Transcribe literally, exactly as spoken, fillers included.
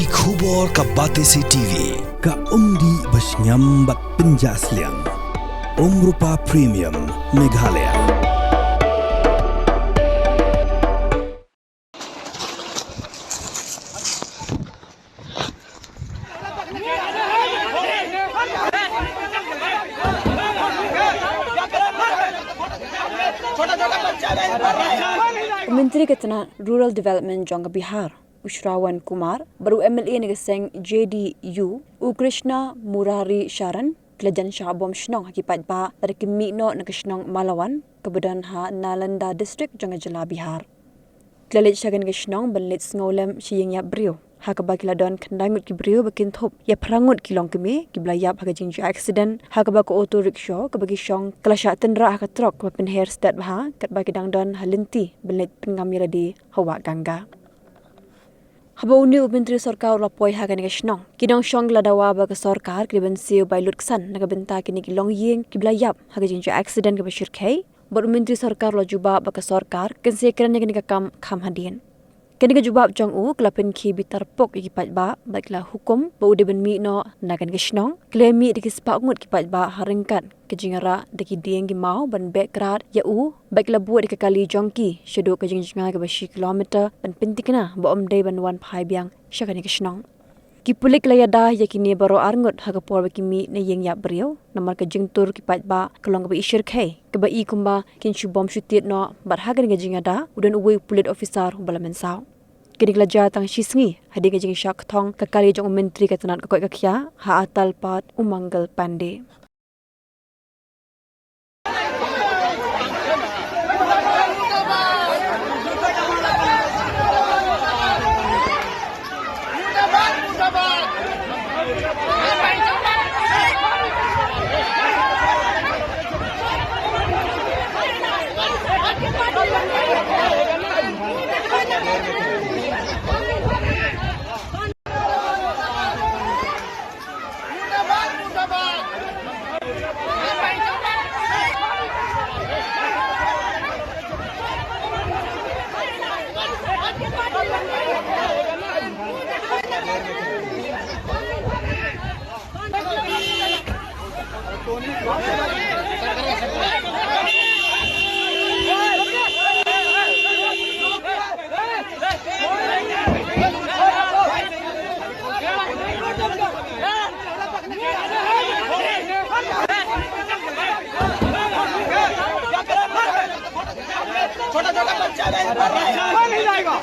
Ki khubor ka Batesi T V, ka umdih ba shngiam bad pynjah sliang. Umrupa Premium, Meghalaya. Myntri ka tnat Rural Development jong ka Bihar, u Shravan Kumar, bad u M L A na ka seng J D U, u Krishna Murari Sharan, ki la jan shah bom shnong ha ki paidbah lada ki mih noh na ka shnong Malawan, kaba don ha Nalanda District jong ka jylla Bihar. Ki la leit sha kane ka shnong ban leit sngewlem sha ïing ïap briew, ha kaba ki la don khyndai ngut ki briew ba kynthup ïa phra ngut ki longkmie kiba la ïap ha ka jingjia accident, ha kaba ka auto rickshaw kaba ki shong ka la shah tynrah ha ka trok kaba pynher stet bha katba ki dang don ha lynti ban leit pynngam ïa lade ha Wah Ganga. Haba une u myntri sorkar u la poi ha kane ka shnong, ki nongshong ki la dawa ba ka sorkar ka dei ban siew bai lutksan na ka bynta kine ki longïing kiba la ïap ha ka jingjia accident kaba shyrkhei. Bad u myntri sorkar u la jubab ba ka sorkar kan sa ïakren ïa kane ka kam kham hadien. Kane ka jubab jong u ka la pynkhih bitar pok ïa ki paidbah bad ki la hukum ba u dei ban mih noh na kane ka shnong. Ki la mih da ki spah ngut ki paidbah ha ryngkat ka jingïarap da ki dieng ki maw ban beh krad ïa u, bad ki la buh da ka kali jong ki shaduh ka jingjngai kaba shi kilometer ban pynthikna ba um dei ban wan phai biang sha kane ka shnong. Ki pulit ki la ïada ïa kine baroh ar ngut ha ka por ba ki mih na ïing ïap briew, namar ka jingtur ki paidbah ka long kaba i shyrkhei, kaba i kumba kin shu bom shu tied noh, bad ha kane ka jingïada u don uwei u pulit officer uba la mynsaw. Kine ki la jia tang shi sngi hadien ka jingshah kthong ka kali jong u myntri ka tnat ka koit ka khiah ha Atalpat, u Mangal Pandey. छोटा छोटा बच्चा नहीं, कोई नहीं जाएगा।